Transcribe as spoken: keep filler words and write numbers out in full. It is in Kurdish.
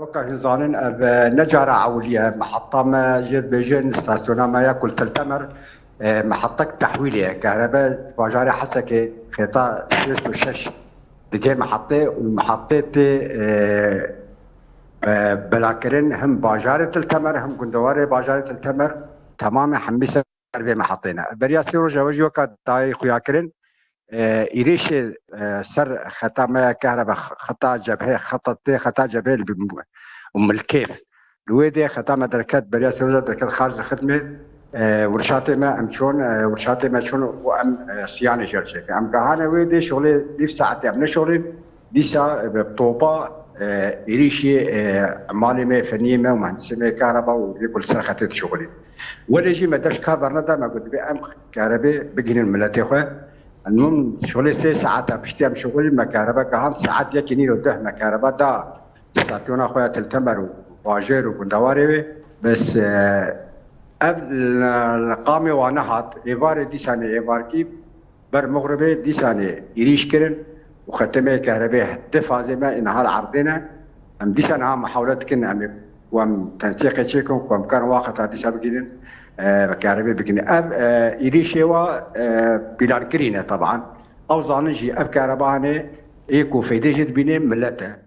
Weke hûn zanin, ev e, ne cara ewilî ye. Meheta me jê dibêjin, stasyona me ya ku li Til Temer, e, mehetek tehwîlê ye. Kehrebe bajarê Hesekê, xêta şêst û şeş digê mehetê û mehetê tê, e, e, belakirin, him bajarê Til Temer, him gundewarê bajarê Til Temer, temamê hemî ser vê mehetê ne. Beriya sê roj ew jî weke dayê xuya kirin, e, êrîşê, e, ser xeta me ya kehrebe, xeta cebhê, xeta tê, xeta cebhê li û Milkêf. Li wê dê xeta me derket, beriya sê roja derket xarj li xidmê, e, wirşatê me em çûn, e, wirşatê me çûn û em, e, siyanê jê re çêkin. Em gehane wê dê şixulê nîv saetê em neşixulîn. Dîsa, e, bi topa, e, êrîşê, e, malê me, feniyê me û muhendisê me kehreba û yê ku li ser xetê dişixulîn. Welê jî me dev ji kar berneda, me got, divê em kehrebê bigihînin miletê xwe. Nûn şixulê sê saeta piştî em şixulîn, me kehreba gehand saet yekê nîro deh me kehreba da stasyona xwe ya Til Temer û bajêr û gundewarê wê. Bes, e, ev li, li qamê wa nehat, êvarê dîsanê êvarkî ber mixribê dîsanê êrîş kirin û xetê me yê kehrebê di fazê me ê niha li erdê ne. Em dîsa niha mihawle dikin, em ê ku em tensîqê çêkin, ku em karin wa xeta dîsa bigihînin, e, kehrebê bigihînin. Ev, e, êrîşê wa, e, pîlankirî ne teban. Ew zanin jî ev kehreba hanê ê ku feydê jê dibînê milet e.